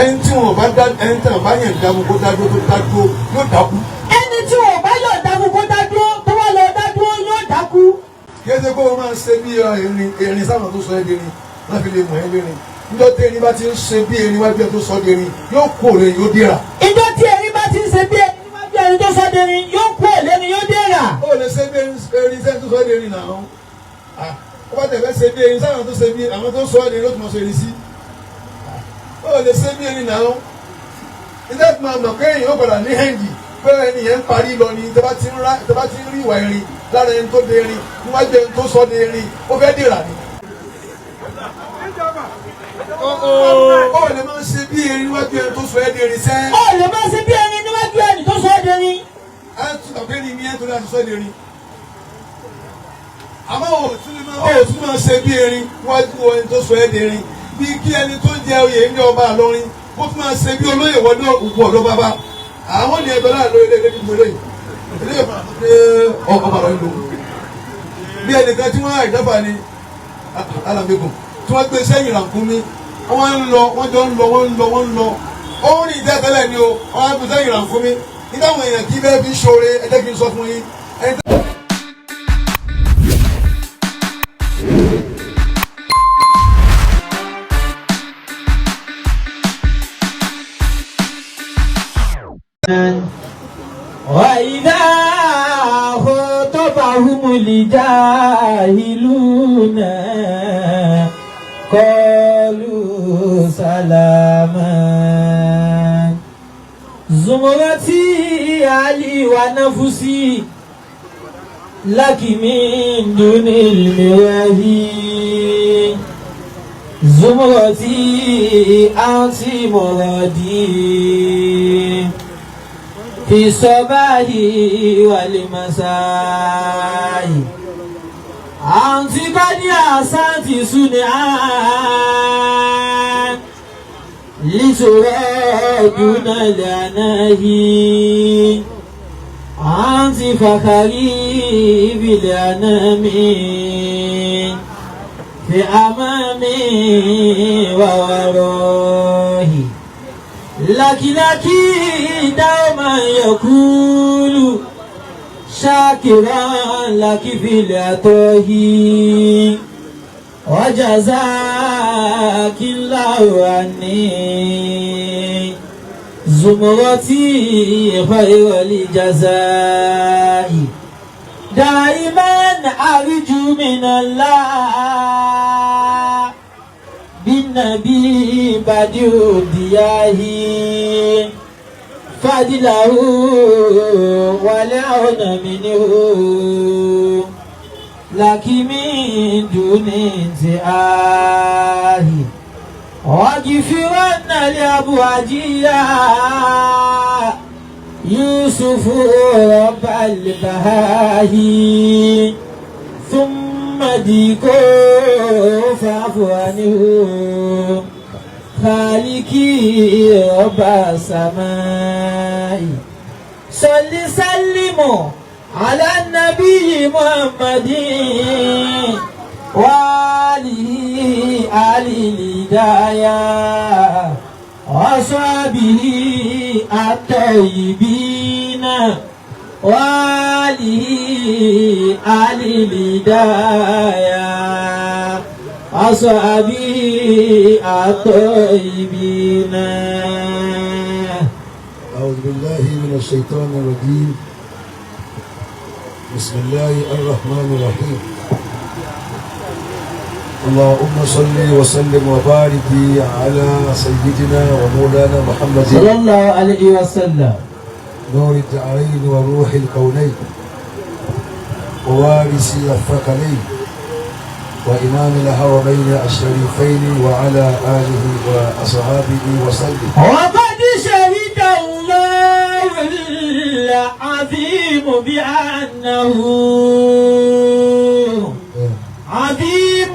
Ẹni tí wọn bá dá, ẹni tí wọn bá yàn dá mú kó dá dúró, tó dá dúró, yóò dákú. Ẹni tí wọn bá yọ̀ dákú kó dá dúró, tó wá lọ dá dúró, yóò dákú. Kí ẹ ṣe kó o máa ṣe bí erin, erin sáwọn tó sọ ẹ́ di erin wọ́n fi lè mọ̀ ẹ́ lérin. Níjọ́ tí erin bá ti ń ṣe bí erin wájú ẹ tó sọ di erin, yóò kó òun yóò dira. Ìjọ tí erin bá ti ń ṣe bí erin níwájú ẹni tó sọ derin, yóò kú ẹ̀lẹ́ni, yóò dèrà. Ó lè ṣe bí erin sẹ́ni tó sọ ẹ́ di erin náà. Ó bá tẹ̀fẹ́ ṣe bí erin sáwọn tó ṣe bí àwọn tó sọ ẹ́ di erin ló tún mọ̀ ṣe erin sí. Ó lè ṣe bí erin náà. Nígbà tí màá mọ̀ pé èèyàn ó padà ní hẹ́ǹdì pé ẹni yẹn ń parí lọ ni, tó bá ti ń rí ìwà erin lára ẹni tó de erin níwájú ẹni tó sọ de erin, ó fẹ́ dèrà ni. Ó lè máa ṣe bí erin níwájú ẹni tó sọ ẹ́ di erin sẹ́. Ó lè máa ṣe bí erin níwájú ẹni tó sọ ẹ́ derin. Ẹ tún tàbí ní mi ẹ tó láti sọ ẹ́ di erin. Àmọ́ ò tún máa ṣe bí erin níwájú ẹni tó sọ ẹ́ di erin. Bí kí ẹni tó jẹ oyè ní ọba Ìlọrin kó tún máa ṣe bí olóyè wọlé òkú ọ̀dọ́ bàbá. Àwọn ní ẹgbẹ́ láàrin lórí ilé ìlú eléyìí. Eléyìí ọba Ìlọrin lò. Bí ẹnìkan tí wọ́n àìdáfà ni alàmẹ́gùn tí wọ́n gbé sẹ́yìn rànkúnmí, wọ́n ń lọ, wọ́n jọ ń lọ, wọ́n ń lọ, wọ́n ń lọ. Ó ń rìn tẹ́tẹ́lẹ̀ ni o, wọ́n á gbé sẹ́yìn rànkúnmí. Nígbà àwọn èèyàn kì í bẹ́ẹ̀ fi ṣoore, ẹ jẹ́ kí n sọ fún yín. Ẹni tó وإذا خاطبهم الجاهلون قالوا سلاما. زمرتي علي ونفسي لك من دون المراهي. زمرتي أنت مرادي في الصباح والمساء. أنت قد أحسنت صنعا لترى دون العناه. أنت فخري بالأنام في أمامي وورائي. لك لك دوما يقول شاكرا لك في العطاء، وجزاك الله عني زمرتي خير الجزاء. دائما أرجو من الله بالنبي بديع الدياه فضله والعون منه لك من دون انتهاء. واغفرن لأبواجيا يوسف رب البهاهي، ثم ديكو فاعف عنه خالقي رب السماء. صل سلم على النبي محمد وآله آل الهداية وصحبه الطيبين وآله آل الهداية وصحبه الطيبين. أعوذ بالله من الشيطان الرجيم. بسم الله الرحمن الرحيم. اللهم صل وسلم وبارك على سيدنا ومولانا محمد صلى الله عليه وسلم. نور الدارين وروح الكونين ووارث الثقلين وإمام الحرمين الشريفين وعلى آله وأصحابه وسلم. وقد شهد الله العظيم بأنه عظيم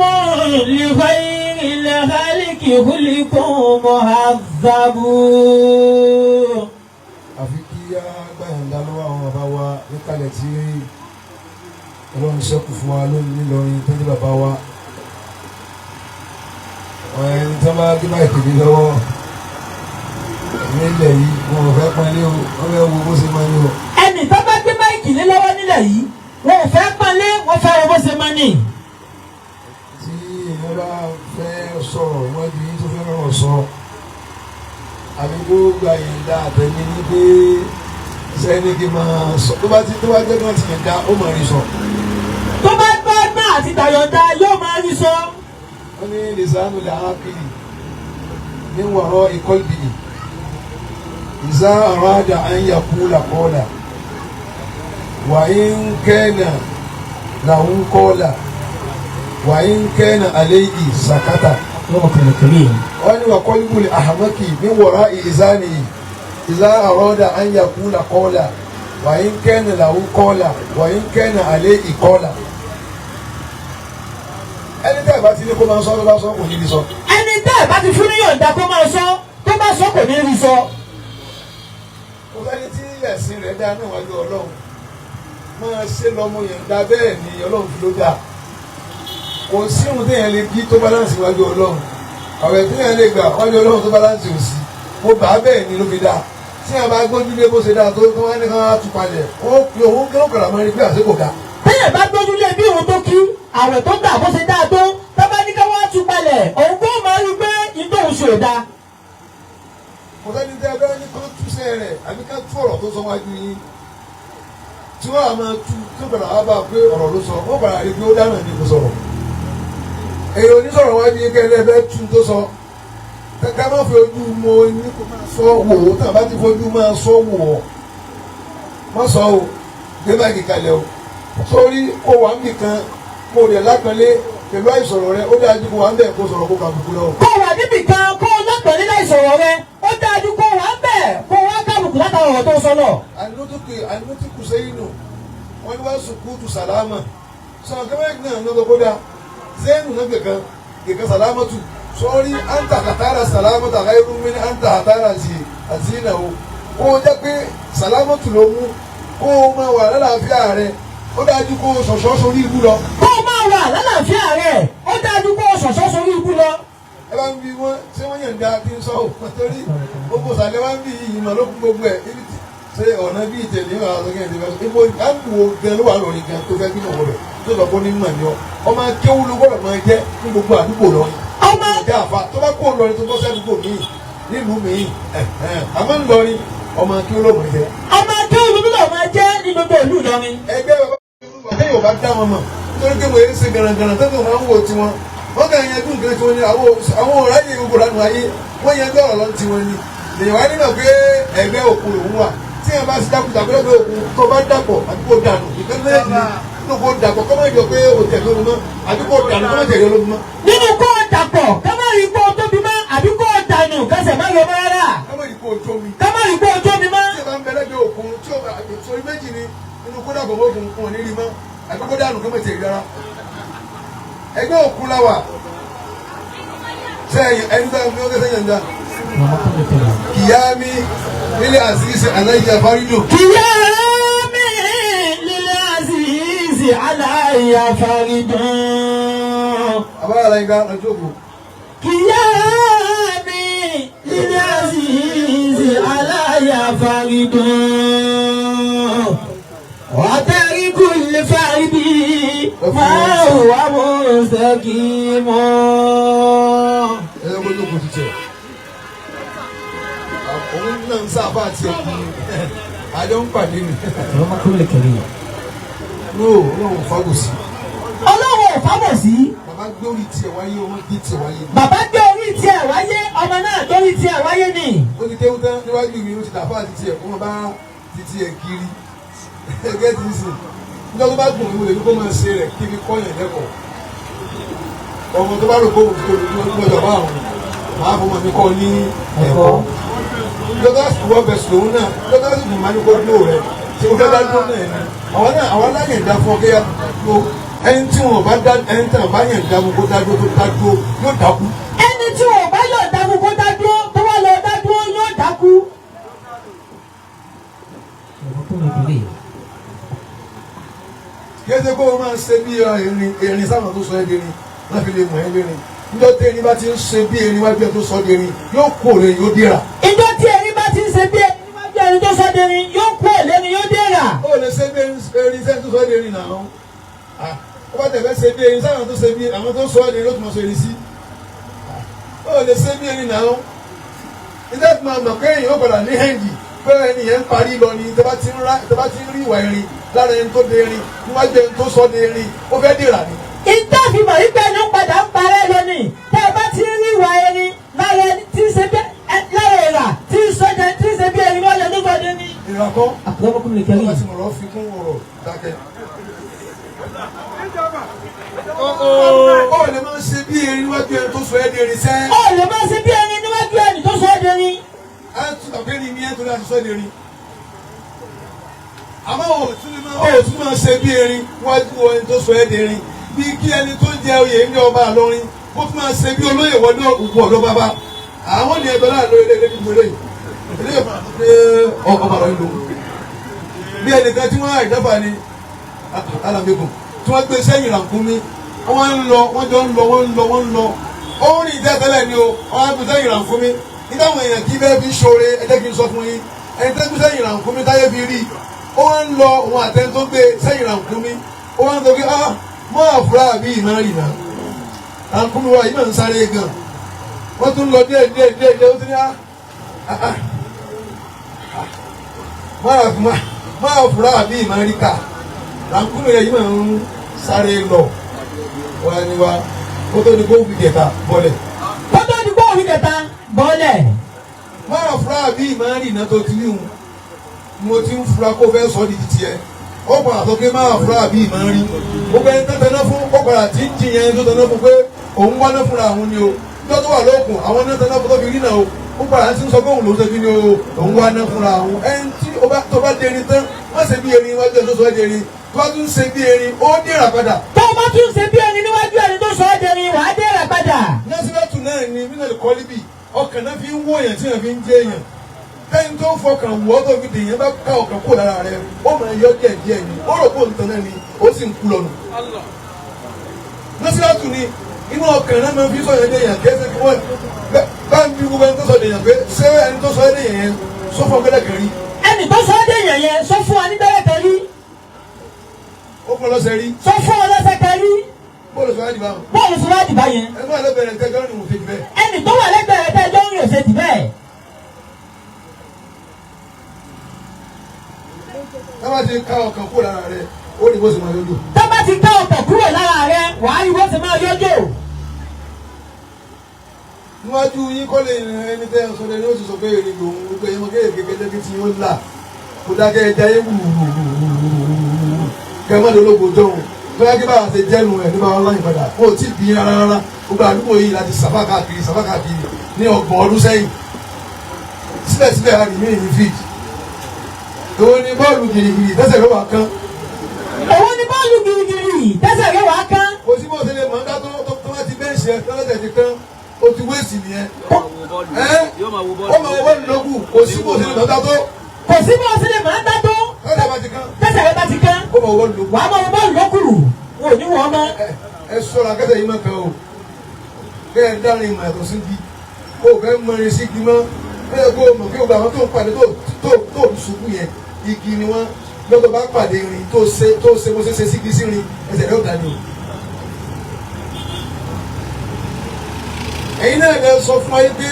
لخير الخلق خلق مهذب. Àfi kí á gbàyànjá lọ́wọ́ àwọn bàbá wa níkàlẹ̀ tí Ọlọ́run ṣẹ́kù fún wa lónìí nílọrin tó ní bàbá wa. Ẹni tí wọ́n bá gbé báyìí kìíní lọ́wọ́. Nílẹ̀ yìí wọn ò fẹ́ pọ́nlé o, wọ́n fẹ́ wo bó ṣe máa ní o. Ẹnì tó bá gbé máìkì lé lọ́wọ́ nílẹ̀ yìí, wọn ò fẹ́ pọ́nlé, wọ́n fẹ́ wo bó ṣe máa ní. Tí èèyàn bá fẹ́ sọ̀rọ̀ wájú yín tó fẹ́ rọrùn sọ, àbí kó gba yẹ̀ǹda àtẹ̀mí ní pé sẹ́ni kí n máa sọ, tó bá ti tó bá jẹ́ kí wọ́n ti yẹ̀ǹda ó máa rí sọ. Tó bá gbọ́ gbà àti tàyọ̀ǹda yóò máa rí sọ. Wọ́n ní lisanu làákìlì ní wọ̀rọ̀ ìkọ́lbìlì ìzá àràdà an yakula kọ́là wà ń kẹ́nà làwọn kọ́là wà ń kẹ́nà àléyìí sàkátà. Wọ́n ní wà kọ́lbùlì àhàmọ́kì ní wọ̀rọ̀ ìlísàní ìzá àràdà an yakula kọ́là wà ń kẹ́nà làwọn kọ́là wà ń kẹ́nà àléyìí kọ́là. Ẹni tẹ́ ẹ̀ bá ti ní kó máa sọ, tó bá sọ kò ní ní sọ. Ẹni tẹ́ ẹ̀ bá ti fún ní yọ̀ǹda kó máa sọ, tó bá sọ kò ní rí sọ. Kò sẹ́ni tí ẹ̀sìn rẹ̀ dá níwájú Ọlọ́run máa ṣe lọ́mọ yẹn dá, bẹ́ẹ̀ ni Ọlọ́run fi ló dá. Kò sí ohun téèyàn lè kí tó balance níwájú Ọlọ́run, àwẹ̀ téèyàn lè gbà wájú Ọlọ́run tó balance ò sí. Mo bà á bẹ́ẹ̀ ni ló fi dá. Tí a bá gbójú lé bó ṣe dá tó tó wá ní ká wá tú palẹ̀, ó pe òun kí ó kàrà mọ́ ẹni pé àṣẹ kò dá. Téèyàn bá gbójú lé bí òun tó kí àwẹ̀ tó gbà bó ṣe dáa tó, tó bá ní ká wá tú palẹ̀, òun kó máa rí pé ìtòhùn ṣe ò dáa. Kò sẹ́ni tẹ́ ẹ bẹ́ẹ̀ ní kó túṣẹ́ rẹ̀ àbí ká tú ọ̀rọ̀ tó sọ wájú yín tí wọ́n á máa tú tó padà wá bá a pé ọ̀rọ̀ ló sọ, wọ́n padà rí pé ó dáná ní kò sọ̀rọ̀. Èyí onísọ̀rọ̀ wájú yín kẹ́lẹ́ fẹ́ tú tó sọ, ká má fi ojú mo ní kó máa sọ wò ó, tàn bá ti fojú máa sọ wò ó, má sọ o, gbé báàgì kalẹ̀ o, sórí kó wà ń bì kan kó rẹ̀ lápẹ́lẹ́ pẹ̀lú àìsọ̀rọ̀ rẹ, ó dájú kó wà ń bẹ̀ kó sọ̀rọ̀ kó kàbùkù lọ. Kó wà níbì kan kó lọ́pẹ̀lẹ́ láìsọ̀rọ̀ rẹ, ó dájú kó wà ń bẹ̀ kó wá kábùkù látara ọ̀rọ̀ tó sọ lọ. Ànútùkù sẹ́yìnù wọ́n ní wọ́n sùkúùtù sàlámà sọ̀rọ̀ kẹ́mẹ́rì náà ló gbogbo dá sẹ́yìnù náà kẹ̀kan kẹ̀kan sàlámà tù sọ́rí àǹtà kàtàrà sàlámà tàkà irú mi ní àǹtà kàtàrà àti ìnáwó kó o jẹ́ pé sàlámà tù ló mú kó o máa wà lálàáfíà rẹ, ó dájú kó o ṣọ̀ṣọ́ sórí ibú lọ. Kó o máa wà lálàáfíà rẹ, ó dájú kó o ṣọ̀ṣọ́ sórí ibú lọ. Ẹ bá ń bi wọn ṣé wọ́n yàn dá kí n sọ ò torí gbogbo sàlẹ̀ wá ń bí ìmọ̀ ló kún gbogbo ẹ̀ ibi tí ṣé ọ̀nà bí ìtẹ̀lé wà lọ́kẹ́ ẹ̀ lè ibo àbúrò gan ló wà lórí gan tó fẹ́ bímọ wọlé tó lọ kó ní mọ̀ ní ọ ọmọ akéwú ló gbọ́dọ̀ máa jẹ́ ní gbogbo àdúgbò lọ. Ọmọ ìjà àfa tó bá kó lọrin tó bọ́ sí àdúgbò míì nílùú míì àmọ́ ńlọrin ọmọ akéwú ló máa jẹ́. Ọmọ akéwú ló gbọ́dọ̀ máa jẹ́ ní gbogbo ìlú Ìlọrin. Ẹgbẹ́ bàbá yóò bá dá wọn mọ̀ nítorí pé mo yẹ ṣe garagara tó kàn máa ń wò tiwọn, wọ́n kàn yanjú nǹkan tí wọ́n ní àwọn ọ̀rọ̀ ayé gbogbo lánàá ayé wọ́n yanjú ọ̀rọ̀ lọ́n tiwọn ni lèyìn wá nígbà pé ẹgbẹ́ òkun lòún wà tí wọn bá ti dákúta pé ẹgbẹ́ òkun tó bá dàpọ̀ àbí kò dànù ìkan méjì nínú kò dàpọ̀ kọ́ máa jọ pé o tẹ̀ lómi mọ́ àbí kò dànù kọ́ máa tẹ̀lé lómi mọ́. Nínú kó o dàpọ̀ ká má rí kó o tóbi mọ́ àbí kó o dànù kẹsẹ̀ má yọ mọ́ rárá. Ká má rí kó o tómi. Ká má rí kó o tómi mọ́. Tí o bá ń bẹ lẹ́gbẹ̀ẹ́ òkun tí o bá torí méjì ni nínú kó dàpọ̀ mọ́ òkun wọn ní rí mọ́ àbí kó dànù kọ́ máa tẹ̀lé rárá. Ẹgbẹ́ òkun la wà sẹ́yìn ẹni tó ń fi ọkẹ́ sẹ́yìn dá. Kìyàmí lílé àzízì aláìjà fárídò. Kìyàmí lílé àzízì aláìjà fárídò. Àbára aláìka ọjọ́ òkú. Kìyàmí lílé àzízì aláìjà fárídò. Wàtẹ́ríkù lè fárídì máa wà mọ́ sẹ́kì mọ́. Ẹ lọ́kọ́ tó kù ti tẹ̀. Òun náà ń sábà tiẹ̀ kú àjọ ń pàdé mi. No, Ọlọ́run fagòsí. Ọlọ́run ò fábòsí. Bàbá gbé orí tiẹ̀ wáyé, ọmọ gbé tiẹ̀ wáyé. Bàbá gbé orí tiẹ̀ wáyé, ọmọ náà gbórí tiẹ̀ wáyé ni. Ó ti kéwú tán níwájú mi, ó ti dàfà àti tiẹ̀ kó wọn bá ti tiẹ̀ kiri. Ẹgẹ́ ti sìn. Níjọ́ tó bá gùn mí, mo lè ní kó máa ṣe rẹ̀ kí fi kọ́yàn lẹ́kọ̀ọ́. Ọmọ tó bá rò kó òun tó lójú ọjọ́ bá àwọn màá fọmọ mi kọ́ ní ẹ̀kọ́. Lọ́dọ̀ wọ́n bẹ̀ sùn òun náà, lọ́dọ̀ sì gùn máa ní kó dúró rẹ̀. Ṣé o fẹ́ dá dúró náà ni? Àwọn náà àwọn aláyẹ̀ dá fún ọ kéya dúró. Ẹni tí wọn bá dá ẹni tí wọn bá yàn dá fún kó dá dúró tó dá dúró yóò dákú. Ẹni tí wọn bá yọ̀ dá fún kó dá dúró tó wá lọ dá dúró yóò dákú. Kí ẹ ṣe kó o máa ṣe bí erin erin sáwọn tó sọ ẹ́ di erin wọ́n fi lè mọ̀ ẹ́ lérin. Níjọ́ tí erin bá ti ń ṣe bí erin wájú ẹ tó sọ di erin yóò kó òun yóò dira. Ìjọ tí erin bá ti erin yóò kú òlérin yóò dèrà. Ó lè ṣe bí erin sẹ́ni tó sọ ẹ́ erin náà. Ó bá tẹ̀fẹ́ ṣe bí erin sáwọn tó ṣe bí àwọn tó sọ ẹ́ erin ló tún mọ̀ sọ erin sí. Ó lè ṣe bí erin náà. Nígbà tí màá mọ̀ pé èèyàn ó padà ní hẹ́ǹdì pé ẹni yẹn ń parí lọ ni tó bá ti ń rí ìwà erin lára ẹni tó de erin níwájú ẹni tó sọ de erin ó fẹ́ dèrà ni. Ìtẹ́ fi mọ̀ wípé ẹni padà ń parẹ́ lónìí tẹ́ ẹ bá ti ń rí ìwà erin lára ẹni tí ń ṣe bí lára ìrà tí ń sọ jẹ tí ń ṣe bí erin lọ́jọ́ tó sọ de ní. Ìrà kọ́. Àkọ́kọ́ lè kẹ́rì. Ó bá ti mọ̀rọ̀ fi kún ọ̀rọ̀ dákẹ́. Ó lè máa ṣe bí erin níwájú ẹni tó sọ ẹ́ di erin sẹ́. Ó lè máa ṣe bí erin níwájú ẹni tó sọ ẹ́ di erin. Ẹ tún tàbí ẹni ní ẹ tó láti sọ ẹ́ di erin. Àmọ́ ó tún máa ṣe bí erin níwájú ẹni tó sọ ẹ́ di erin. Bí kí ẹni tó jẹ oyè ní ọba Ìlọrin ó tún máa ṣe bí olóyè wọlé òkú ọ̀dọ́ bàbá. Àwọn ní ẹgbẹ́ láàrin lórí ilé ìgbélé ilé ọba Ìlọrin lò. Bí ẹnìkan tí wọ́n àìdáfà ni alàmẹ́kùn tí wọ́n gbé sẹ́yìn rànkúnmí wọ́n ń lọ wọ́n jọ ń lọ wọ́n ń lọ wọ́n ń lọ ó ń rìn tẹ́tẹ́lẹ̀ ni o wọ́n á gbé sẹ́yìn rànkúnmí nígbà àwọn èèyàn kí bẹ́ẹ̀ fi ṣoore ẹ jẹ́ kí n sọ fún yín ẹni tó gbé sẹ́yìn rànkúnmí táyé fi rí ó ń lọ òun àtẹni tó gbé sẹ́yìn rànkúnmí ó wá ń sọ pé ah mọ́ àfúrá àbí ìmọ̀ rìn náà rànkúnmí wa yìí máa ń sáré gan wọ́n tún lọ díẹ̀ díẹ̀ díẹ̀ díẹ̀ ó ti ní ah ah mọ́ àfúrá àbí ìmọ̀ rí ká rànkúnmí rẹ̀ yìí máa ń sáré lọ wọ́n ní wa kó tó di kó wí kẹta bọ́lẹ̀. Kó tó di kó wí kẹta bọ́lẹ̀. Máa fura bí ìmọ̀ràn iná tó ti rí hun mo ti ń fura kó fẹ́ sọ di tiẹ̀ ó padà sọ pé máa fura bí ìmọ̀ràn rí gbogbo ẹni tó tẹná fún ó padà tí ń jiyàn ẹni tó tẹná fún pé òun wá ná fúnra òun ni o tó tó wà lókun àwọn náà tẹná fún tó fi rí náà o ó padà tí ń sọ pé òun ló ń ṣe ni o òun wá ná fúnra òun ẹni tí tó bá derin tán má ṣe bí erin wájú ẹ tó sọ ẹ derin tó bá tún ṣe bí erin ó dèrà padà. Tó bá tún ṣe bí erin níwájú ẹni tó sọ ẹ́ derin wàá dèrà padà. Násírátù náà ni mílíọ̀nù kọ́líbì ọkàn náà fi ń wó èèyàn tí èèyàn fi ń jẹ́ èèyàn tẹ́ni tó ń fọkàn wọ́ tó fi dèèyàn bá ká ọkàn kó lára rẹ ó máa yọ díẹ̀ díẹ̀ ni ó rò pé òun tán náà ni ó sì ń kú lọ́nu. Násírátù ni inú ọkàn náà máa fi sọ yẹn déèyàn kẹ́sẹ̀ kí wọ́n bá ń bí gbogbo ẹni tó sọ dèèyàn pé ṣé ẹni tó sọ ẹ́ dèèyàn yẹn sọ fún ọgbẹ́lẹ̀ kan rí. Ẹni tó sọ ẹ́ dèèyàn yẹn sọ fún wa ní bẹ́rẹ̀ kan rí. Ó fún ọlọ́sẹ̀ rí. Sọ fún ọlọ́sẹ̀ kan rí. Bọ́ọ̀lù sọ wá dìbà. Bọ́ọ̀lù sọ wá dìbà yẹn. Ẹni tó wà lẹ́gbẹ̀ẹ́ tẹ́jọ́ rìn òṣèjì bẹ́ẹ̀. Ẹni tó wà lẹ́gbẹ̀ẹ́ tẹ́jọ́ rìn òṣèjì bẹ́ẹ̀. Tá bá ti ká ọkàn kúrò lára rẹ, ó ní bó ṣe máa yọjò. Tá bá ti ká ọkàn kúrò lára rẹ, wàá rí bó ṣe máa yọjò. Níwájú yín kọ́ lè ẹni tẹ́ ẹ sọ lẹ́ni ó ti sọ pé èrè lòun gbogbo ẹ̀yìn mọ́ kéèké kéèké tí yóò là kó dákẹ́ ẹja yé wùwùwùwùwù kẹ́mọ́dé ológo jọ̀hún bóyá kí báwa ṣe jẹ́nu ẹ̀ ní báwa láyìn padà kó o tí ì bí rárá rárá gbogbo àdúgbò yìí láti sàfà káàkiri sàfà káàkiri ní 30 ọdún sẹ́yìn síbẹ̀síbẹ̀ a rìn mí ní fíìdì òun ni bọ́ọ̀lù gìrìgìrì tẹ́sẹ̀ ló wà kán. Òun ni bọ́ọ̀lù gìrìgìrì tẹ́sẹ̀ ló wà kán. Kò sí bó ṣe lè mọ̀ ń dá tó tó bá ti bẹ́ǹṣì ẹ tọ́lọ́tẹ̀ ti kán o ti wéèsì nìyẹn. Ó máa wo bọ́ọ̀lù lókù kò sí bó ṣe lè mọ̀ ń dá tó. Kò sí bó ṣe lè mọ̀ ń dá tó. Tẹ́sẹ̀ bá ti kán. Tẹ́sẹ̀ rẹ bá ti kán. Ó máa wo bọ́ọ̀lù lókù. Wàá máa wo bọ́ọ̀lù lókù. Wò ní wọ́n mọ́. Ẹ sọ̀rọ̀ akẹ́sẹ̀ yìí máa kàn o. Kẹ́ ẹ dárin ìmọ̀ ẹ̀tọ́ sí igi. O fẹ́ mọrin sí igi mọ́. Ẹ kó o mọ̀ kí o gba àwọn tó ń pàdé tó ń sunkún yẹn. Igi ni wọ́n lọ́tọ̀ bá pàdé irin tó ṣe bó ṣe ṣe sígi sí irin ẹsẹ̀ rẹ̀ ó dání o. Ẹ̀yin náà lè sọ fún ayé pé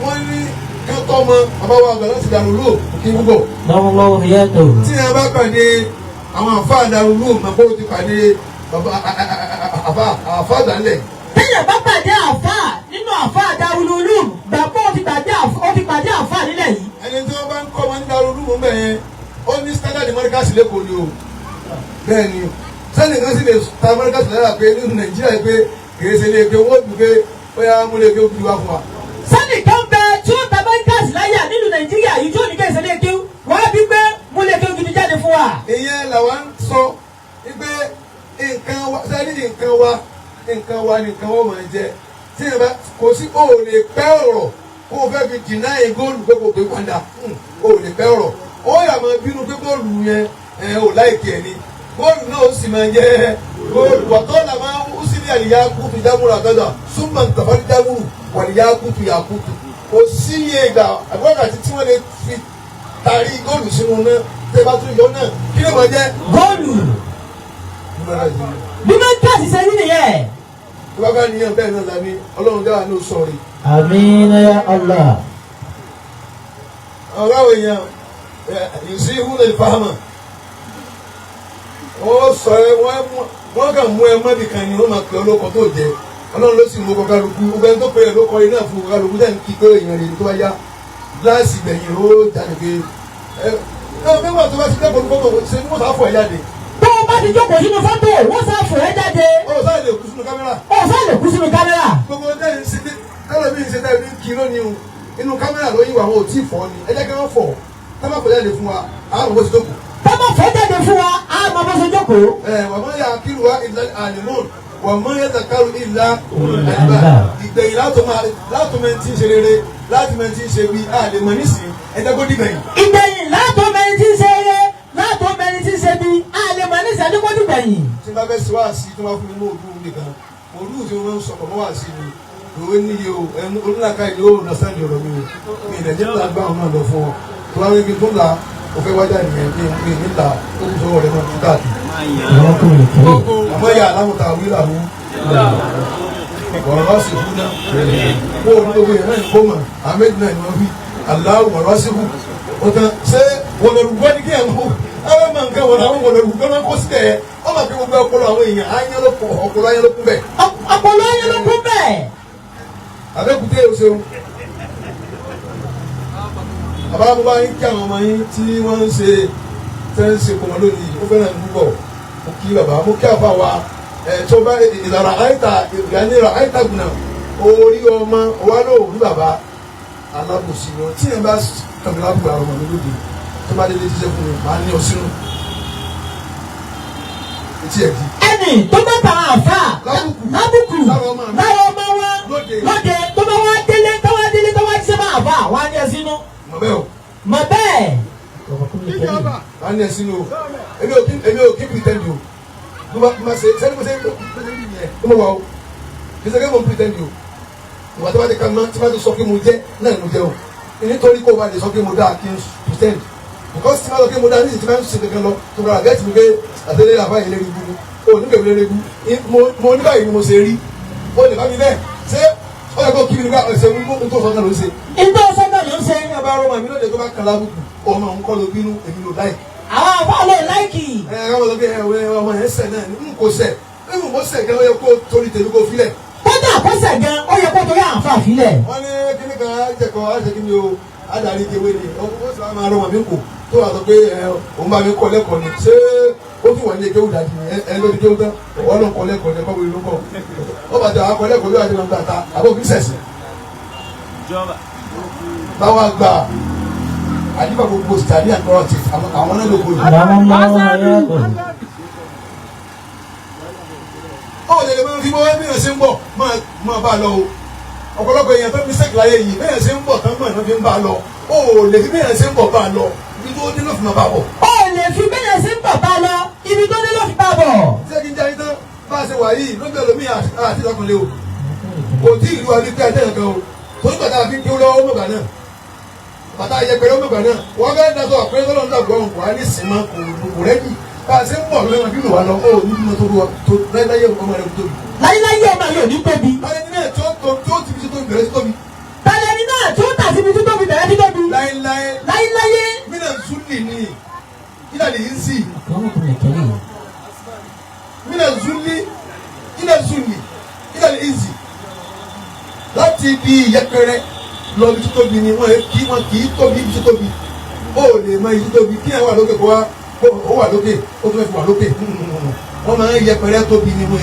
wọ́n ní kí wọ́n tọ́ ọmọ bàbá wa àgbà láti dàrú lò kí n gbọ́. Lọ́wọ́lọ́wọ́ yẹ tó. Tí a bá pàdé àwọn àfáà dàrú lò mọ̀ pé o ti pàdé bàbá àfáà dàlẹ̀. Téèyàn bá pàdé àfáà nínú àfáà dàrú lò gbà pé o ti pàdé àfáà nílẹ̀ yìí. Ẹni tí wọ́n bá ń kọ́ ọmọ ní dàrú lò mọ̀ yẹn ó ní standard mọ́ríkàsì lẹ́kọ̀ọ́ ni o. Bẹ́ẹ̀ ni sẹ́ni kan sì lè ta mọ́ríkàsì lára pé nínú Nàìjíríà pé kìí ṣe lè pé wọ́n dùn pé ó yá mú lè pé ó fi wá fún wa. Sẹ́ni kan bẹ tí ó ta mọ́ríkàsì láyà nínú Nàìjíríà yìí tí ó ní kí ẹsẹ̀ lè kéwú wọ́n á bí pé mú lè kéwú gidi jáde fún wa. Ìyẹn làwa ń sọ pé nǹkan wa sẹ́ni nǹkan wa nǹkan wa nǹkan wọ́n máa jẹ tí ìyẹn bá kò sí o ò lè pẹ́ ọ̀rọ̀ kó o fẹ́ fi dìnáì góòlù pé kò pé padà o ò lè pẹ́ ọ̀rọ̀ ó yà máa bínú pé góòlù yẹn ẹ ò láìkí ẹ ni góòlù náà ó sì máa jẹ góòlù wàtọ́ là máa ń sí ní àlìyá kútu jámúrù àtọ́jà súnmọ̀ ntàfàdí jámúrù wàlìyá kútu yà kútu kò sí iye ìgbà àbúrò àti tí wọ́n lè fi tarí góòlù sínú náà tẹ́ bá tún yọ náà kí ló máa jẹ́. Góòlù. Bí mọ́kàsí ṣe rí nìyẹn. Tó bá bá níyàn bẹ́ẹ̀ náà la ní Ọlọ́run dáhà ní sọ̀rí. Àmín ya Allah. Ọ̀rọ̀ àwọn èèyàn yìí ihu lè fahama. Wọ́n sọ ẹ wọ́n kàn mú ẹ mọ́bì kan ni wọ́n máa pè ọ́ lóko tó jẹ. Ọlọ́run ló sì mú ọkọ̀ kálukú. Ọgbẹ́ tó pè é lóko iná fún ọkọ̀ kálukú dẹ́n kí pé èèyàn rè tó bá yá. Gíláàsì gbẹ̀yìn ó jáde pé ẹ ẹ mẹ́wàá tó bá ti dẹ́kun fọ́tò ṣe ni wọ́n sá fọ̀ ẹ́ jáde. Tó o bá ti jókòó sínú fọ́tò, wọ́n sá fò ẹ́ jáde. Ó sáà lè kú sínú kámẹ́rà. Ó sá lè kú sínú kámẹ́rà. Gbogbo dẹ́n ṣe tẹ́lẹ̀ bí ṣe tẹ́lẹ̀ bí kí lónìí o inú kámẹ́rà ló yí wa wọn ò tí ì fọ́ ni ẹ jẹ́ kí wọ́n fọ̀ tá bá fọ̀ jáde fún wa àwọn bó ti jókòó. Tá bá fọ̀ jáde fún wa àwọn bó ti jókòó. Ẹ wà mọ́ yà kí wa ìlà àlìmọ́n wà mọ́ yà zakaru ìlà àlìbá ìgbẹ̀yìn látò mẹ́ tí ń ṣe rere láti mẹ́ tí ń ṣe bí àlèmọ́ nísìnyí ẹ jẹ́ kó dìgbẹ̀yìn. Ìgbẹ̀yìn látò mẹ́ tí ń ṣe rere látò mẹ́ tí ń ṣe bí àlèmọ́ nísìnyí ẹ jẹ́ kó dìgbẹ̀yìn. Tí n bá fẹ́ ṣe wáàsí tí wọ́n bá fún mi mọ́ òdú nìkan òdú tí wọ́n ń sọ̀kọ̀ mọ́ wáàsí mi òwe níye o ẹnu onílàkà yìí ó nàṣàndì ọ̀rọ̀ mi o mi ìdẹ̀jẹ̀ ńlá gbà wọn náà lọ fún ọ tó bá wípé tó ńlá o fẹ́ wájà nìyẹn mi níta ó kù sọ́wọ́ rẹ náà tó káàkiri. Àmọ́ ìyá alámùtà wí làwù ọ̀rọ̀ sì kú náà kó o ní gbogbo yẹn náà ní kó mọ̀ àmẹ́jì náà ni wọ́n fi aláwọ̀ ọ̀rọ̀ sì kú. O tán ṣé wọ̀lọ̀rùgbọ́ ni kí ẹ̀ mú àwọn ọmọ nǹkan wọ̀lọ̀ àwọn wọ̀lọ̀rùgbọ́ máa ń kó sílẹ̀ ẹ̀ wọ́n máa fi gbogbo ọpọlọ àwọn èèyàn ayé ló kún ọpọlọ ayé ló kún bẹ́ẹ̀. Ọpọlọ ayé ló kún bẹ́ẹ̀. Abẹ́kúté o ṣeun. Bàbá mo bá yín kí àwọn ọmọ yín tí wọ́n ń ṣe tẹ́ ń ṣe kọmọ lónìí ó fẹ́ràn púpọ̀. Mo kí bàbá mo kí àfa wa ẹ̀ tó bá ìlànà àìta ìlànà àìta gùnà orí ọmọ wa ló rí bàbá alábòsí wọn tí yẹn bá kàmí lábùkù àwọn ọmọ mi lóde tó bá délé jíjẹ fún mi màá ní ọ sínú etí ẹ̀ di. Ẹnì tó bá ta àfa lábùkù lára ọmọ wọn lóde tó bá wá délé tó wá délé tó wá jíṣẹ́ máa fà wá ní ẹ sínú. Mọ̀ bẹ́ẹ̀ o. Mọ̀ bẹ́ẹ̀. Wá ní ẹ sínú o. Èmi ò kí pretend o. Mo ma ṣe sẹ́ni mo ṣe rí nìyẹn. Ó mọ̀ wá o. Kì í ṣe pé mo ń pretend o. Ìwà tí wọ́n ti ka mọ́ tí wọ́n ti sọ pé mo jẹ́ náà ni mo jẹ́ o. Nítorí kó o bá lè sọ pé mo dáa kí n pretend. Because tí wọ́n sọ pé mo dáa níṣìṣẹ́ tí wọ́n ń ṣe kankan lọ tó bá gẹ́tì mi pé àtẹlẹ́ àbá yìí lérí ibú ni. O ní kèmí lérí ibú. Mo ní báyìí ni mo ṣe rí. O lè bá mi bẹ́ẹ̀. Ṣé ó yẹ kó kí mi nígbà ọ̀sẹ̀ mi tó sọ náà ló ń ṣe. Ìtọ́ sọ́nà ló ń ṣe. Ní abá rọ́mà mi lóde tó bá kan lábùkù ọmọ òun kọ́ ló bínú èmi ló láì. Àwọn àbá lè láìkì. Ẹ ẹ wọ́n sọ pé ẹ ọmọ yẹn sẹ̀ náà ni n kò sẹ̀ n kò sẹ̀ gan ó yẹ kó torí tèmi kó filẹ̀. Kódà kó sẹ̀ gan ó yẹ kó torí àǹfà filẹ̀. Wọ́n ní kíní kan àjẹkọ̀ àjẹkíní o adarí tewé ni ó sì máa rọ́mà mi kò tó wà sọ pé ẹ òun bá mi kọ́ lẹ́kọ̀ọ́ ni ṣé ó tún wà ní kéwù dájú ni ẹ ló ti kéwù tán wọ́n ló ń kọ́ lẹ́kọ̀ọ́ ní ẹ̀kọ́ wo ló ń kọ́ ó bàtà akọ́ lẹ́kọ̀ọ́ yóò àti máa ta àbọ̀ òbí sẹ̀sìn. Báwa gba àdìbà gbogbo sítàdí àkọ́rọ̀ ti àwọn náà ló kó yìí. Ó lè lè máa fi bọ́ bí èèyàn ṣe ń bọ̀ máa bá a lọ o. Ọ̀pọ̀lọpọ̀ èèyàn tó ń fi sẹ́kì láyé yìí bí èèyàn ṣe ń bọ̀ tán mọ̀ náà fi ń bá a lọ. Ó lè fi bí èèyàn ṣe ń bọ̀ bá a lọ ibi tó dé ló fi máa bá a bọ̀. Ó lè fi bí èèyàn ṣe ń bọ̀ bá a lọ ibi tó dé ló fi bá a bọ̀. Ṣé kí n jẹ́ ayé tán bá a ṣe wà yìí lójú ẹlòmíì àti ìlọkùnrin o. Kò tí ìlú wa ní pé ajẹ́ nǹkan o. Torí bàtà fi ń kí ó lọ́wọ́ mọ̀gbà náà. Bàtà yẹpẹrẹ mọ̀gbà náà. Wọ́n fẹ́ dasọ àpẹẹrẹ tọ́lọ́ nígbà gbọ́n kò á ní sinmi kò rẹ́dì. Bá a ṣe ń bọ̀ lọ́wọ́ bí wà lọ, ó ní bímọ tó tó láyé ọmọ rẹ̀ tóbi. Láyéláyé ọmọ yóò ní tóbi. Láyé náà tó ti fi tóbi bẹ̀rẹ̀ sí tóbi. Tàlẹ́ni náà tó tà síbi tó tóbi bẹ̀rẹ̀ sí tóbi. Láyéláyé. Láyéláyé. Mínà Zuli ni ìlà lè yín sí. Mínà Zuli ìlà Zuli ìlà lè yín sí. Láti ibi yẹpẹrẹ lọ ibi tó tóbi ni wọ́n kì í tóbi ibi tó tóbi. Ó lè mọ ibi tó tóbi kí ẹ wà lókè kó wá ó wà lókè ó tún fẹ́ fi wà lókè. Wọ́n máa ń yẹpẹrẹ tóbi ni wọ́n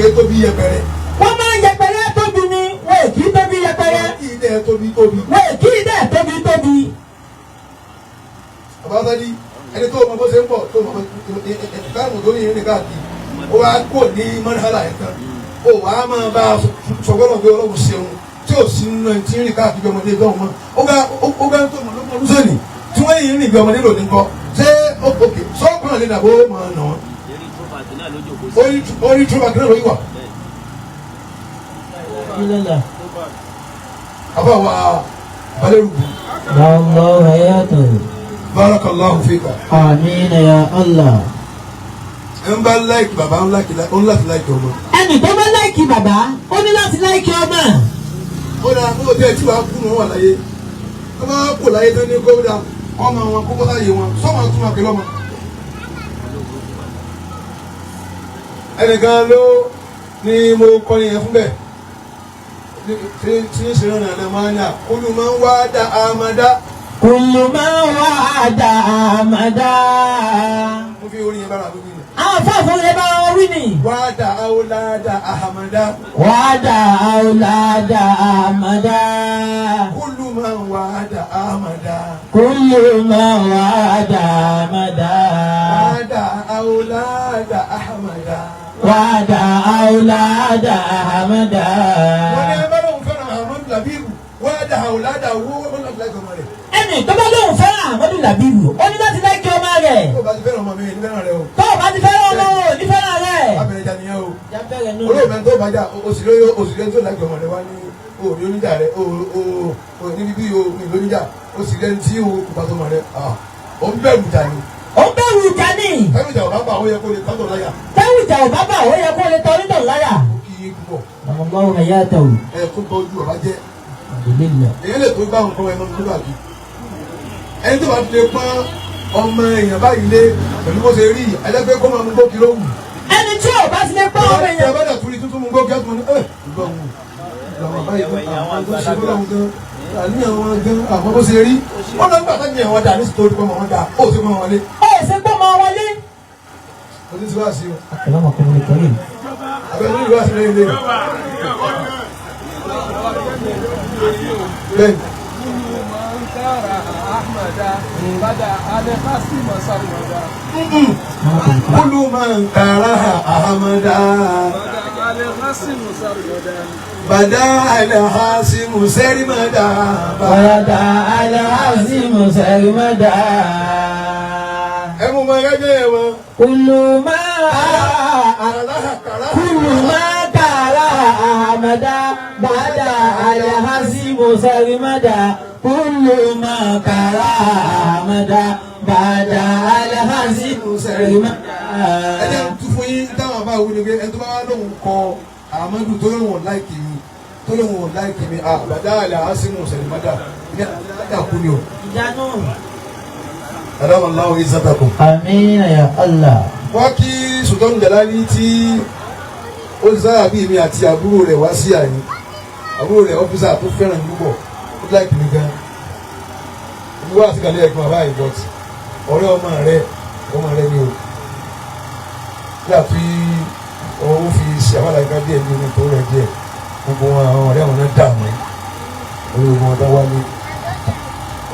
yé tóbi yẹpẹrẹ. Wọ́n máa ń yẹpẹrẹ tóbi ni wọ́n kì í tóbi yẹpẹrẹ. Wọ́n kì í dẹ̀ tóbi tóbi. Wọ́n kì í dẹ̀ tóbi tóbi. Àbáfẹ́lí ẹni tó mọ bó ṣe ń bọ̀ tó mọ káàmù tó yìnrìn ní káàkiri ó wá kó ní mọ́nìhálà yẹn tán ó wàá máa bá a sọgbọ́n pé Ọlọ́run ṣeun tí ò sí nínú ẹni tí ń rìn káàkiri ọmọdé dọ́hùn mọ́ ó bá ń tó mọ̀ lóko ọdún sóni tí wọ́n yìnrìn bí ọmọdé lòdì ńkọ́ ṣé òkè sọ́kùnrin lè dàbó mọ̀ nà wọ́n. Orí túbà kí náà ló yí wà. Àbá wa Balẹ̀rùbù. Barakallahu fika. Àmín ya Allah. Ẹ ń bá like bàbá, ń láti like ọmọ. Ẹnì tó bá like bàbá, ó ní láti like ọmọ. Ó dáa kó o tẹ́ tí wàá kú wọn wà láyé. Tó bá kú láyé tó ní kó dáa ọmọ wọn kó bọ́lá yé wọn sọ́mọ tún wọn pẹ̀lú ọmọ. Ẹnìkan ló ní mo kọrin yẹn fún bẹ́ẹ̀ tí ń ṣe rán àná máa ń yà kúlù máa ń wá dá àmàdá. Kùlù máa ń wá dá àmàdá. Mo fi orin yẹn bára mi wí ni. Àwọn afáàfọ́ yẹn bára wọn wí ni. Wá dá àwòládá àmàdá. Wá dá àwòládá àmàdá. Kúlù máa ń wá dá àmàdá. Kúlù máa ń wá dá àmàdá. Wá dá àwòládá àmàdá. Wá dá àwòládá àmàdá. Wọ́n ní ẹ bá lóun fẹ́ràn Ahmadu Labibu, wá dá àwòládá owó ó láti like ọmọ rẹ̀. Ẹnì tó bá lóun fẹ́ràn Ahmadu Labibu, ó ní láti like ọmọ rẹ̀. Tó o bá ti fẹ́ràn ọmọ mi, ní fẹ́ràn rẹ o. Tó o bá ti fẹ́ràn ọmọ o, ní fẹ́ràn rẹ̀. Abẹ́rẹ́ ìjà nìyẹn o. Jábẹ́rẹ́ nù. Olóòfẹ́ tó bá jà, òsì lóyún tó like ọmọ rẹ wá ní òní oníjà rẹ, o ní bíbí o ní lóníjà, òsì lẹ́ni tí o kò bá tọmọ rẹ. Ó ń bẹ̀rù ìjà ni. Ó ń bẹ̀rù ìjà ni. Bẹ̀rù ìjà ò bá bà ó yẹ kó lè tọ́tọ̀ láyà. Bẹ̀rù ìjà ò bá bà ó yẹ kó lè tọ́ nítọ̀ láyà. Ó kí yín púpọ̀. Ọmọ ẹ̀yà tẹ̀ o. Ẹ kó tọ́jú ọ̀bá jẹ́. Alhamdulillah. Èyí lè tó gbá nǹkan ẹnu nígbà tí. Ẹni tó bá ti lè pọ́n ọmọ èèyàn báyìí lé pẹ̀lú bó ṣe rí ẹlẹ́gbẹ́ kó máa mú gbókì ló wù. Ẹni tí ò bá ti lè pọ́n ọmọ èèyàn. Ẹ bá dà turi tuntun mú gbókì ẹ̀tún ní ẹ̀ ìgbà wù. Làwọn báyìí àwọn tó ṣe fọlọ́hún gan àníyàn wọn gan àwọn bó ṣe rí. Wọ́n lọ nígbà táyà wọn dà ní sítórì pọ́n wọn dà ó sì pọ́n wọn lé. Ó sì pọ́n wọn wọlé. O ti wá sí o. Akramakumul karim. Abẹ́rẹ́ ìlú wá sí lẹ́yìn lẹ́yìn. Bẹ́ẹ̀ni. Kulu man karaha Ahmada. Bada alhasimu sẹ́rìmọ́dà. Bada alhasimu sẹ́rìmọ́dà. Ẹ mú ma gẹ́gẹ́ yẹn mọ́. Kulu ma karaha Ahmada. Bada alhasimu sẹ́rìmọ́dà. Kulu ma karaha Ahmada. Bada alhasimu sẹ́rìmọ́dà. Ẹ jẹ́ tún fún yín táwọn bá wí ni pé ẹni tó bá wá lóun kọ Ahmadu tó lóun like mi tó lóun like mi Bada alhasimu sẹ́rìmọ́dà ní àdàkú ni o. Ìjánu. Adamallahu izzatakum. Àmín ya Allah. Wọ́n kí Sultan Jalali tí ó ti sára bíi mi àti àbúrò rẹ̀ wá sí àyín. Àbúrò rẹ̀ ọ́fíìsà tó fẹ́ràn mi púpọ̀, ó like mi gan. Mo wá àtìkàlẹ̀ ẹ̀gbọ́n bàbá yìí but ọ̀rẹ́ ọmọ rẹ̀ ni o. Bí àti ó fi ṣe àbálàyé díẹ̀ ní omi tó rẹ̀ díẹ̀, gbogbo wọn àwọn ọ̀rẹ́ àwọn náà dààmú. Orí gbogbo wọn dá wálé.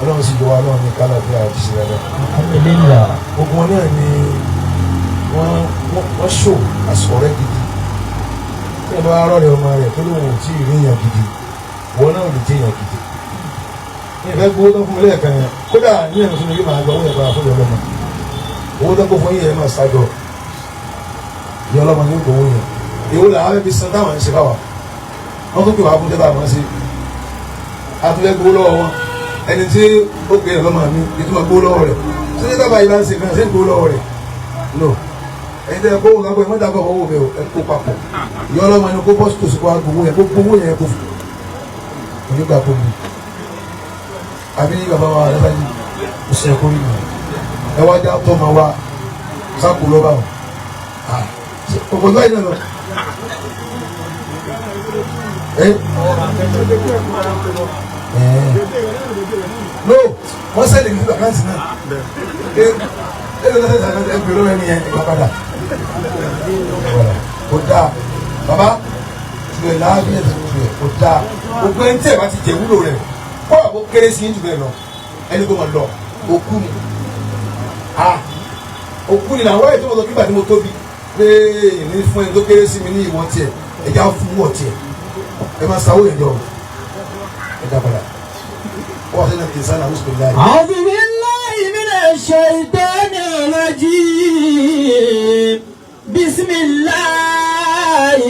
Ọlọ́run sì yọ wa náà ní kálá bí a ti ṣe dáadáa. Alhamdulillah. Gbogbo wọn náà ni wọ́n ṣò àsọ̀rẹ́ gidi. Tí ẹ bá rọ̀rẹ́ ọmọ rẹ̀ tó lóun ò tí ì rí èèyàn gidi, wọn náà ò lè jẹ́ èèyàn gidi. Ní ìfẹ́ gbowó tó fún mi lẹ́ẹ̀kan yẹn, kódà ní ẹ̀rọ sínú yìí máa gba owó yẹn padà fún mi ọlọ́mọ. Owó tó kó fún yìí yẹn máa ṣáájọ. Ìyá ọlọ́mọ ni ó gbowó yẹn. Èwo làwọn fẹ́ fi san táwọn ń ṣe fáwa. Wọ́n tó pè wá fún tẹ́tà àwọn ṣe. Àtúnfẹ́ gbowó lọ́wọ́ wọn. Ẹni tí ó gbé ẹ̀ lọ́mọ mi ìtumọ̀ gbó lọ́wọ́ rẹ̀ ṣé ní sábà yìí bá ń ṣe kan ṣé ń gbó lọ́wọ́ rẹ̀ no ẹni tẹ́ ẹ kó wọn kó ẹ má dàgbà owó mi o ẹ kó papọ̀ ìyá ọlọ́mọ ni kó bọ́sì tòsí kó wá gbowó yẹn kó gbowó yẹn kó fún onígbà kó mi àbí bàbá wa lọ́sàájì kò sí ẹ̀kọ́ rí mi ẹ wá já tọ́ ma wá sáko lọ́ba o òkò tó yìí lọ. No, wọ́n sẹ́ni ní àkáǹtì náà. Ẹ ẹ lọ́sẹ̀ ní àkáǹtì ẹ bèrè lọ́wọ́ ẹni yẹn ìgbà padà. Kò dáa, bàbá tìlẹ̀ láàbí ẹ̀ tìlẹ̀ kò dáa. Gbogbo ẹni tí ẹ bá ti jẹ wúlò rẹ̀ kó àbó kéré sí jù bẹ́ẹ̀ lọ. Ẹni kò máa lọ, òkú ni. Òkú ni làwọn ètò ìmọ̀tò nígbà tí mo tóbi pé ní fún ẹni tó kéré sí mi ní ìwọ̀n tiẹ̀, ẹ̀já fún wọ̀ tiẹ̀. Ẹ máa sanwó yẹn jọ. Ẹ dá padà. أعوذ بالله من الشيطان الرجيم بسم الله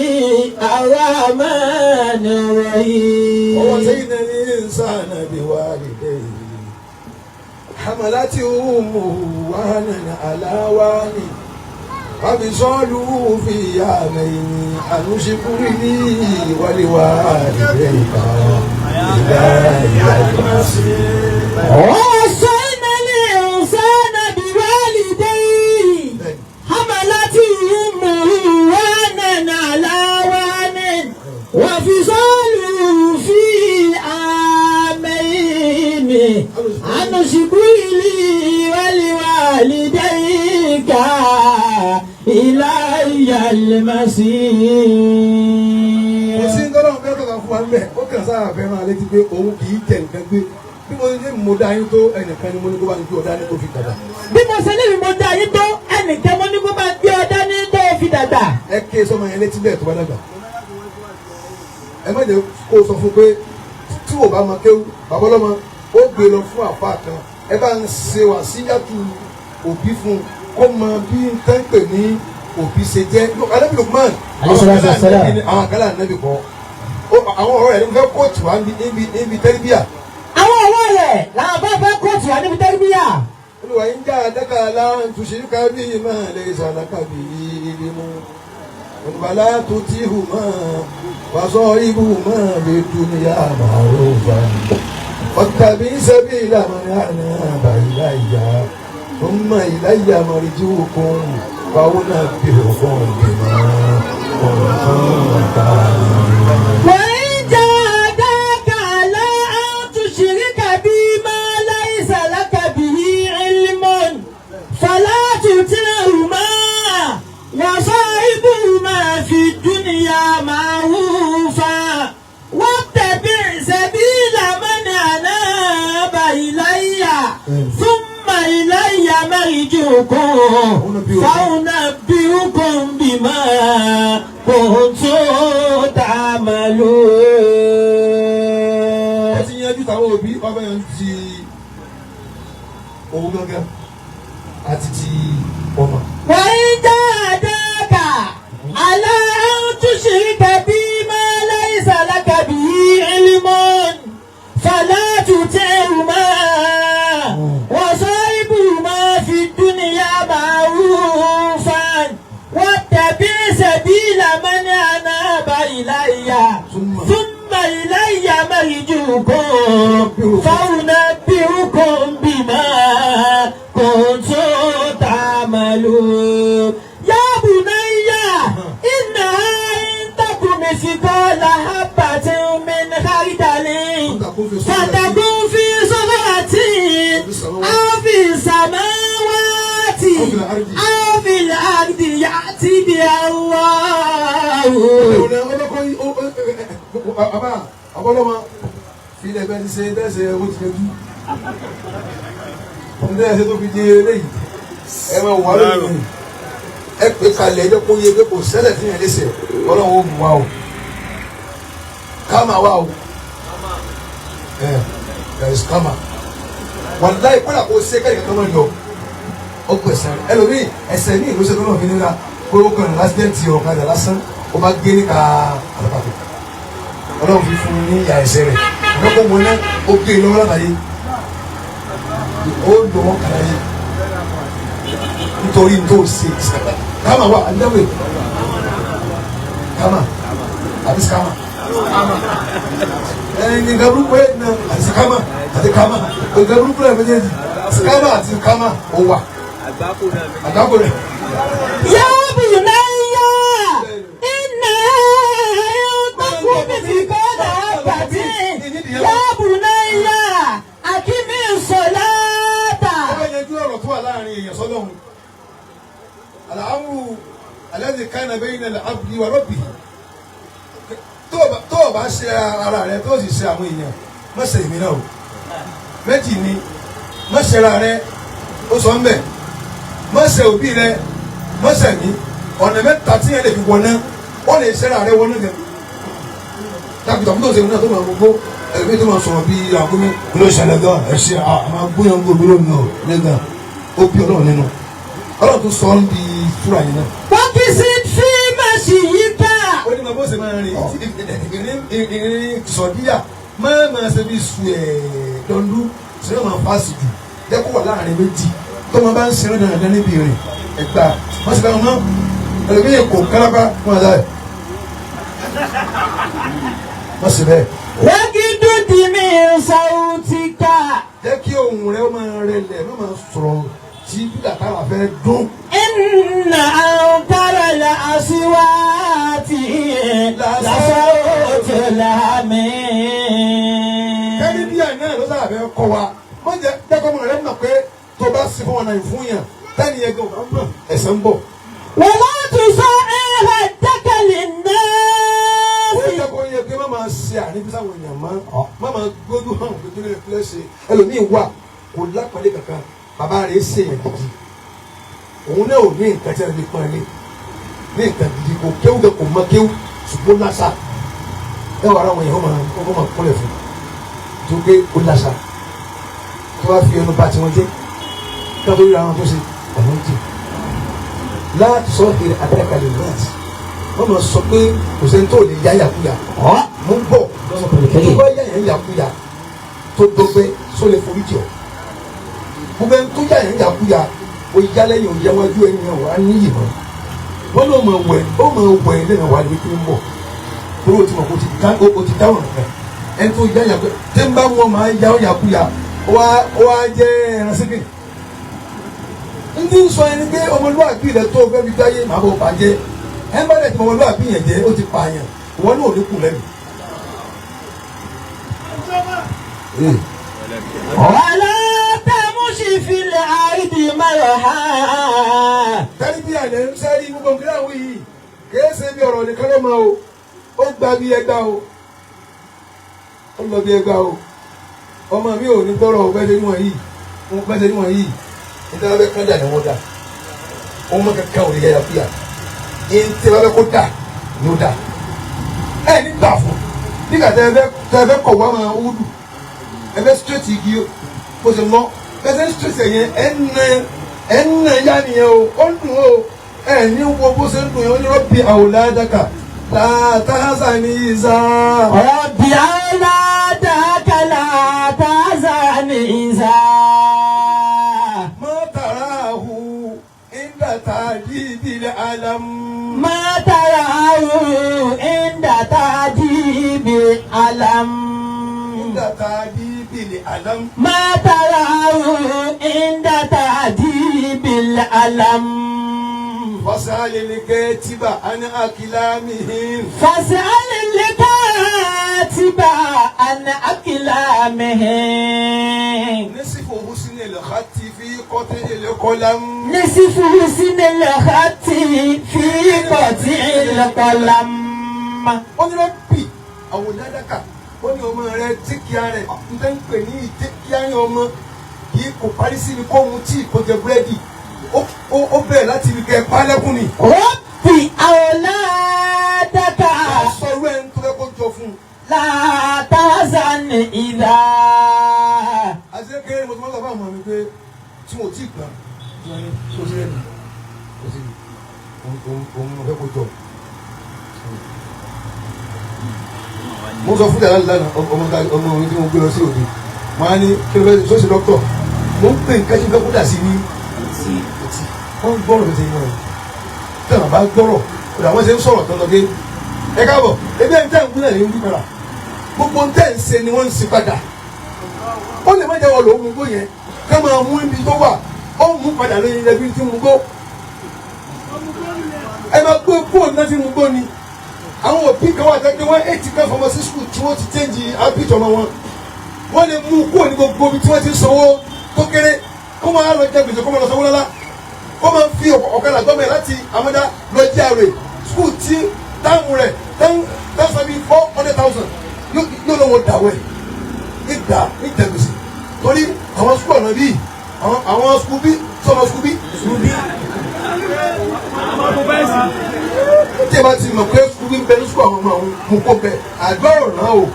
الرحمن الرحيم. ووصينا الإنسان بوالديه Hamalati ummuhu wahanan ala wahani wabisọ́lù fi amaini anushukuri waliwalidayka ilayya al-masir. ووصينا الإنسان بوالديه حملته أمه وهنا على وهن وفصاله في عامين أن اشكر لي ولوالديك إلي Kò sí المصير. ntọ́lọ́run fẹ́ tọ́ka fún wa ńbẹ̀, ó kàn sáà fẹ́ máa létí pé òun kì í jẹ nǹkan gbé. Bí mo ní mo dá yín tó, ẹnìkan ni mo ní kó bá ń gbé ọ̀dá ní tó fi dàgbà. Bí mo ṣe lébi mo dá yín tó, ẹnìkan mo ní kó máa gbé ọdá ní tó fi dàgbà. Ẹ ké sọmọ yẹn létí bẹ́ẹ̀ tó bá dàgbà. Ẹ má jẹ́ kó o sọ fún pé tí o bá mọ kéwú, bàbá ọlọ́mọ ó gbé lọ fún àfa kan, ẹ bá ń ṣe wà síyàtú òbí fún un kó mọ bí n tẹ́ ń pè ní òbí ṣe jẹ́. Ànábì Lukman, Alayhi salatu wassalam. àwọn àkàlà ànábì kọ́, àwọn ọ̀rọ̀ rẹ̀ ló fẹ́ kóòtù wa níbi tẹ́lifíà. Àwọn ọ̀rọ̀ rẹ̀ làwọn bá fẹ́ kóòtù wà níbi tẹ́lifíà. Olùwà ń já àdáka láǹtúnṣe bí máa lè ṣàlàkà bí ìlímú olùwàlá tó ti hù máa wàṣọ ibù máa lè dúnìyà màrúfà ọ̀tàbí sẹ́bí ìlànà àná bàyìláyà ثم إلي مرجعكم فأنبئكم بما كنتم تعملون. وإن جاهداك على أن تشرك بي ما ليس لك به علم فلا تطعهما وصاحبهما في الدنيا معروفا واتبع سبيل من أناب إلي ثم إلي مرجعكم فأنبئكم بما كنتم تعملون. Ẹ ti yanjú táwọn òbí, wọn fẹ́ yanjú ti òun gángan àti ti ọmọ. وإن جاهداك على أن تشرك بي ما ليس لك به علم فلا تطعهما وصاحبهما في الدنيا معروفا واتبع سبيل من أناب إلي ثم إلي مرجعكم فأنبئكم بما كنتم تعملون. يا بني إنها إن تك مثقال حبة من خردل فتكن في صخرة أو في السماوات أو في الأرض يأت بها الله. Bàbá ọlọ́mọ filẹ̀ bẹ́ẹ̀ ti ṣe dẹ́sẹ̀ owó ti yanjú ní ẹsẹ̀ tó fi di eléyìí, ẹ máa wà lónìí, ẹ pé kalẹ̀, ẹ jẹ́ kó yé pé kò sẹ́lẹ̀ tí yẹn léṣe. Ọlọ́run ó mú wa o, ká máa wá o, ẹ there is karma. Wàláyé kódà kó ṣe kẹ́lẹ́ kankan máa yọ ó kò ẹsẹ̀ rẹ. Ẹlòmíì ẹsẹ̀ ní ìlú ṣètò náà fi níra kó o kàn lásìdẹ́ǹtì ọ̀kadà lásán, ó bá gé ní ká àtàkàtà, Ọlọ́run fi fún un ní ìyá ẹsẹ̀ rẹ̀ lọ́kọ̀ wọn náà, ó gé e lọ́wọ́ látàyè, ó lò wọ́n kàlà yé nítorí tó ṣe. Karma wà àdéhùn, karma àbí scammer ẹni nǹkan burúkú ẹ̀ náà àti scammer àti karma, nǹkan burúkú ẹ̀ méjèèjì, scammer àti karma ó wà àgbákò rẹ̀. يا بني إنها إن تك مثقال حبة يا بني أقم الصلاة. Ó fẹ́ yanjú ọ̀rọ̀ tó wà láàrin èèyàn sọ́lọ́hun. الأمر الذي كان بين العبد وربه. Tó o bá ṣe ara rẹ tó o sì ṣe àwọn èèyàn, má ṣe èmi náà o. Méjì ni má ṣe ara rẹ, ó sọ ń bẹ̀, má ṣe òbí rẹ, má ṣe mí. Ọ̀nà mẹ́ta tí yẹn lè fi wọná, ó lè ṣe ara rẹ wọná gẹ dàkútà tó ṣe náà tó máa gbogbo ẹ̀mí tó máa sọ̀rọ̀ bíi àgúnmí ló ṣẹlẹ̀ gan. Ẹ̀ ṣe àmà gbóyàn gbòmí lónìí ọ̀ lẹ́gàn ó bí Ọlọ́run nínú. Ọlọ́run tó sọ ọ́ ń bi súrà yìí náà. واقصد في مشيك. Ó ní ma bó ṣe máa rìn ìrìn sọ̀díyà, máa máa ṣe bí sùn ẹ̀ dọ́ndú ṣe máa fásì jù. Jẹ́ kó wà láàrin méjì. Tó máa bá ń sinmi dandan níbi ìrìn ẹ̀gbá wọ́n sì bá wọn mọ́ ẹlòmíì kò kálábá fún ọ̀dà ẹ̀ wọ́n sì bẹ́ẹ̀. واغضض من صوتك Jẹ́ kí ohùn rẹ ó máa rẹlẹ̀, má máa sọ̀rọ̀ tí bílà táwa fẹ́ dún. إن أنكر الأصوات لصوت الحمير. Kẹ́ni díẹ̀ náà ló sábà fẹ́ kọ́ wa. Má jẹ́ dẹ́kọ̀ mọ̀ rẹ mọ̀ pé tó bá sí fún wọn náà fún yàn tẹ́ni yẹn gan ọ̀gá mọ̀ ẹ̀sẹ̀ ń bọ̀. ولا تصعر خدك Ó للناس. jẹ́ kó yẹ pé má máa ṣe àrífín sáwọn èèyàn mọ́, má máa gbójú hàn pé kí ló lè fi ṣe. Ẹlòmíì wà kò lápẹ̀lẹ́ kankan, bàbá rẹ̀ ṣe èèyàn gidi, òun náà ò ní nǹkan tí a lè pọ́n ilé ní nǹkan gidi, kò kéwú kẹ kò mọ kéwú, ṣùgbọ́n lásà ẹ wà ara àwọn èèyàn wọ́n máa kúnlẹ̀ fún un tó pé ó lásà. Tó bá fi ẹnu bà tiwọn jẹ́ kí wọ́n tó ríra wọn tó ṣe ọ̀nà jì láti sọ èrè àtẹ̀kálẹ̀ náà, wọ́n máa sọ pé kò sẹ́ni tó lè yá yàkúyà mú bọ̀. Tó bá yá yẹn yàkúyà tó dọ́gbẹ́ só lè forí jì ọ́. Gbogbo ẹni tó yá yẹn yàkúyà ó yá lẹ́yìn, ó yá wájú, ẹni yẹn wà á níyì mọ́. Wọ́n ló máa wẹ̀, ó máa wẹ̀ lẹ́yìn wà á lè fi ń bọ̀ torí o ti mọ̀ kó o ti dáhùn nǹkan. Ẹni tó yá yàkúyà tí ń bá wọn máa yá yàkúyà ó wá jẹ́ ẹran síkì n ti sọ ẹni pé ọmọlúwàbí rẹ tó fẹ́ fi dáyé màá bọ̀ bàjẹ́. Ẹ bá dẹ̀ tí ọmọlúwàbí yẹn jẹ́ ó ti pààyàn, ìwọ náà ò ní kù lẹ́nu. ولا تمش في الأرض مرحا. Tẹ́lifí àlẹ́ ń sẹ́rí gbogbo nǹkan àwọn yìí kìí ṣe bí ọ̀rọ̀ nìkan ló máa o. Ó gba bí ẹgbà o, ó lọ bí ẹgbà o. Ọmọ mi ò ní gbọ́rọ̀ o. Bẹ́ẹ̀ níwọ̀n yìí wọ́n bẹ́ẹ̀ níwọ̀n yìí níta bẹ́ẹ̀ kán dà ní wọ́n dà. Ọmọ kankan ò lè yẹ yàkúyà ní tí wọ́n bẹ́ kó dà ní ó dà. Ẹ ní gbà fún nígbà tẹ́ ẹ fẹ́ kọ̀ wá máa wúdù, ẹ fẹ́ straight igi bó ṣe lọ, ẹ fẹ́ straight ẹ̀yẹn ẹ̀ ń nà yá nìyẹn o. Ó ń dùn o, ẹ ní wo bó ṣe ń dùn yẹn. Ó ní رب أولادك لا تحزن إذا. رب أولادك لا تحزن إذا. ما تراه عند تعذيب الألم. ما تراه عند تعذيب الألم. عند تعذيب الألم. ما تراه عند تعذيب الألم. فاسأل الكاتب عن أقلامهم. فاسأل الكاتب عن أقلامهم. نصف حسن الخط في قطع القلم. نصف حسن الخط في قطع القلم. Ó ní رب أولادك, ó ní ọmọ rẹ tíkìá rẹ n tẹ́ ń pè ní ìtíkìá ní ọmọ kì í kò parí sí ni kó mu tíì, kó jẹ búrẹ́dì. Ó bẹ̀rẹ̀ láti ibi kẹ́ ẹ pa lẹ́kùn ni. رب أولادك. Sọ irú ẹni tó fẹ́ kó jọ fún un. لا تحزن إذا. Àti kékeré mo ti máa ń sọ fún àwọn ọmọ mi pé tí mo ti gbà tí wọ́n ní tó sí rẹ̀ kò sí òun mo fẹ́ kó jọ. Mo sọ fún yàrá lánàá, ọmọ ọmọ mi tí mo gbé lọ sí òde, mo á ní kí ló fẹ́ sọ́sì dókítọ̀, mo ń pè nǹkan tí mo fẹ́ kó dà sí ní etí. Wọ́n ń gbọ́rọ̀ tó ti yín wọn tí àwọn bá gbọ́rọ̀ kódà wọ́n ṣe ń sọ̀rọ̀ tó ń lọ pé ẹ káàbọ̀ ebi ẹni tẹ́ ń gúnlẹ̀ ní wí padà. Gbogbo ń tẹ́ ń ṣe ni wọ́n ń ṣe padà. Ó lè má jẹ́ wọ́n lòó mú gbó yẹn ká máa mú ibi tó wà, ó mú padà lóyún ẹbí tí mú gbó. Ẹ máa gbé fóònù náà tí mú gbó ni. Àwọn òbí kan wà tẹ́gbẹ́ wọ́n ètí kan fọmọ sí school tí wọ́n ti change habit ọmọ wọn. Wọ́n lè mú kúrò ní gbogbo ibi tí wọ́n ti ń sanwó tó kéré, kó máa lọ jẹ gbèsè, kó máa lọ sanwó lọ́la, kó máa fi ọ̀kadà gbọ́mọ̀ láti amọ́dá lọ jẹ́ àrè school tí táàmù rẹ̀ ten bíi 400,000 yóò lọ́wọ́ dàwẹ̀ ìdá ìjẹ gbèsè torí àwọn school ọ̀nà bíi àwọn school bí sọmọ school bí school bí tí ẹ bá ti mọ̀ pé school bí ń bẹ ní school àwọn ọmọ àwọn mú kó bẹ àgbà ọ̀ràn o.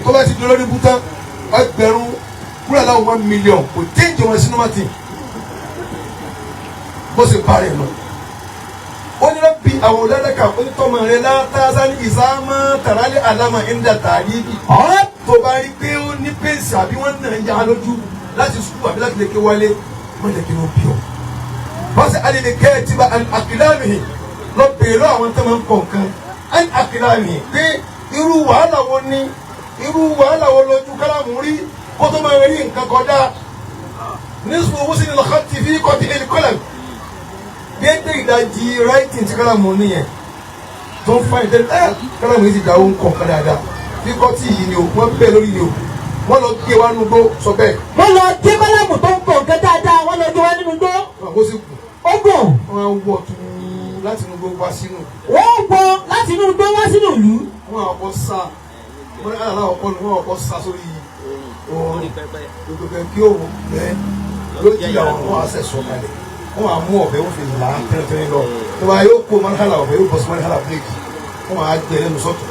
Tó bá ti di olórí bútán ẹgbẹ̀rún kúrò láwọn 1 million kò téèjì wọn sínú mọ́tì bó ṣe parí ẹ̀ lọ. Ó ní رب أولادك, ó ní tọ́mọ rẹ لا تحزن إذا ما ترى الألم عند تعذيب. Tó bá rí pé ó ní pains àbí wọ́n nà ń ya lójú. Láti sukùl àbí láti lè ké wálé, má jẹ́ kí ló bí ọ. Wọ́n alẹ́ kẹ́ ẹ ti bá àkìlámì lọ bèèrè lọ àwọn tó máa ń kọ̀ nǹkan àkìlámì pé irú wàhálà wo ni, irú wàhálà wo lójú kálámù rí kó tó máa rí nǹkan kọjá. Nísìnyí owó sí ni lọ́kàn ti fi kọ́ ti ẹni kọ́lẹ̀ déédéé ìdajì writing tí kálámù nìyẹn tó ń fa ìtẹ́lẹ̀ ẹ́ kálámù yìí ti dà ó ń kọ̀ nǹkan dáadáa. Fi kọ́ tí yìí ni o, wọ́n bẹ́ẹ̀ lórí ni o, wọ́n lọ gé wa nugbó sọ bẹ́ẹ̀. Wọ́n lọ gé kọ́lámù tó ń kọ nǹkan dáadáa, wọ́n lọ gé wá nínú igbó. Wọn kó sì kù. Ó gùn. Wọ́n á wọ̀ tuuu láti nugbó wá sínú. Wọ́n wọ láti inú igbó wá sínú ìlú. Wọ́n á kọ́ sá, wọ́n ní aláwọ̀ kọ́ ni wọ́n á kọ́ sá sórí oòrùn gbogbo kí òun bẹ́ẹ̀ ló jìyà wọn. Wọ́n á sẹ̀ sọ kalẹ̀, wọ́n á mú ọ̀bẹ, wọ́n fi là á tẹ́lẹ̀tẹ́lẹ̀ lọ. Tó bá yóò kó mọ́nìkàlà ọ̀bẹ, yóò bọ́ sí mọ́nìkàlà bíléèkì. Wọ́n á gbẹ lẹ́nu sọ́tún,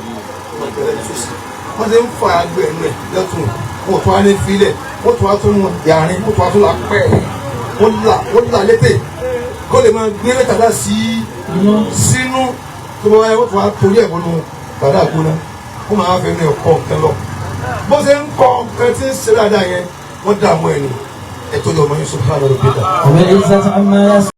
wọ́n gbẹ lẹ́nu sósì. Wọ́n ti ń fa agbẹ ẹnu ẹ̀ lẹ́tùn, wọ́n tún á ní filẹ̀, wọ́n tún á tún mú yàrin, wọ́n tún á tún là pẹ́, wọ́n là létè kó lè máa gbé lẹ́tàdá sí sínú. Tó bá wáyé, wọ́n tún á torí ẹ̀ wọnú bàdá àgbóná, wọ́n máa fẹ́ nu ẹ̀ kọ́ nǹkan lọ. Bó ṣe ń kọ́ nǹkan tí ń ṣe dáadáa yẹn, wọ́n dààmú ẹ̀ ní ẹ̀tọ́ lọ́mọ yín. Subhanahu wa ta'ala. وبالعزة عما يصفون.